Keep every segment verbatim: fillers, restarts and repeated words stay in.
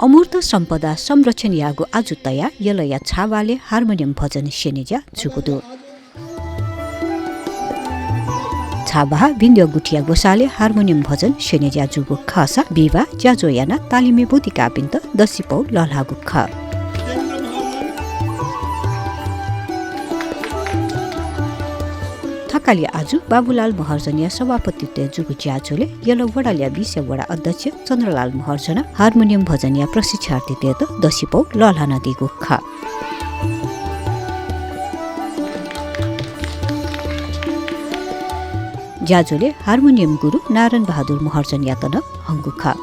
अमूर्त सम्पदा संरक्षण यायेगु आजु तयाः यलया छाबहालय् हार्मोनियम भजन स्यनेज्या जूगु दु। छाबहाः विन्द्या गुथिया ग्वसालय् हार्मोनियम भजन स्यनेज्या जूगु खःसा विवाह ज्याझ्वः यानाः तालिमय् ब्वति काःपिन्त दसिपौ लःल्हाःगु खः। थकालि आजु बाबुलाल महर्जनया सभापतित्वय् जूगु ज्याझ्वलय् यल वडालया बिस्या वडा अध्यक्ष चन्द्रलाल महर्जनं हार्मोनियम भजनया प्रशिक्षणार्थीतय्त दसिपौ लःल्हानादीगु खः। ज्याझ्वलय् हार्मोनियम गुरु नारायण बहादुर महर्जनयात नं हंगु खः।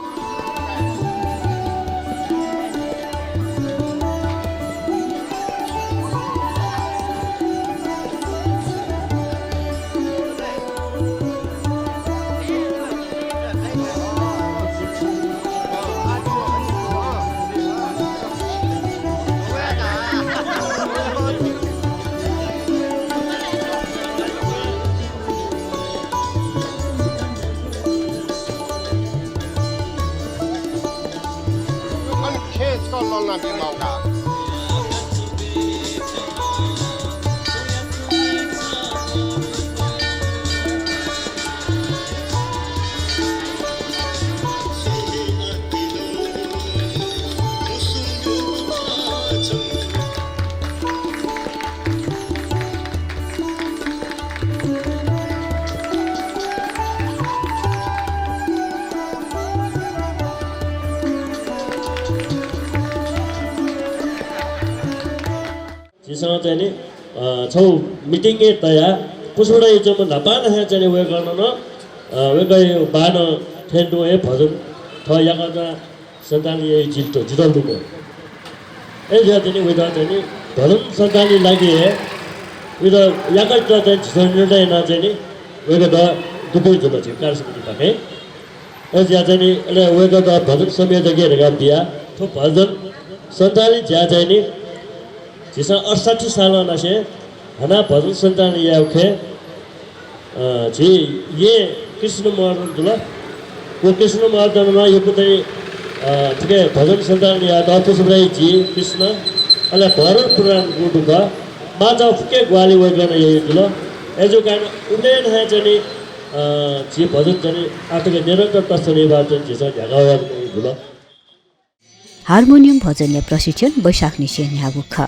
झीसं चाहिँ नि, अ, छगू meeting हे तयाः पुस्बडा च्वंम्ह न्हापां नं हे चाहिँ नि वय्कलं नं, अ, वय्कःया बानं थ्यंतुं हे भजन थः याकःचा सञ्चालन याइ जितः, जितः लुमं। अय् जुयाः चाहिँ नि वय्कः चाहिँ नि भजन सञ्चालनया लागि हे वय्कः याकःचा चाहिँ झीसं निर्णय यानाः चाहिँ नि वय्कःयात दुथ्यानाच्वनागु झी कार्यसमितिपाखें। अय् जुयाः चाहिँ नि अले वय्कःयात भजन संयोजकया धकाः बियाः थ्व भजन सञ्चालन ज्या चाहिँ नि झीसं अठसट्ठी सालं नासें हानं भजन सञ्चालन यायेगु खँय्, अ, झी येँ कृष्ण महर्जन जुल। व कृष्ण महर्जनं नं यक्व चाहिँ, अ, थुकी भजन सञ्चालन यायेत पुस्बडा झी कृष्ण, अले भरत प्रधान गुरु दुगु माःचाःगु फुक्क ग्वाहालि वय्कलं याइगु जुल। अय्जूगु कारणं उबलय् नं हे चाहिँ नि, अ, झी भजन चाहिँ नि आः तक निरन्तर तस्वनेबार चाहिँ झीसं न्ह्याकाः वयाच्वनागु जुल। हार्मोनियम भजनया प्रशिक्षण वैशाखनिसें न्ह्याःगु खः।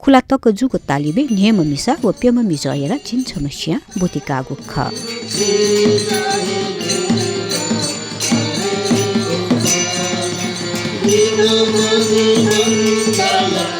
खुला तक जूगु तालिमय् न्हय्म्ह मिसा व प्यम्ह मिजं यानाः झिंछम्ह सियां ब्वति काःगु खः।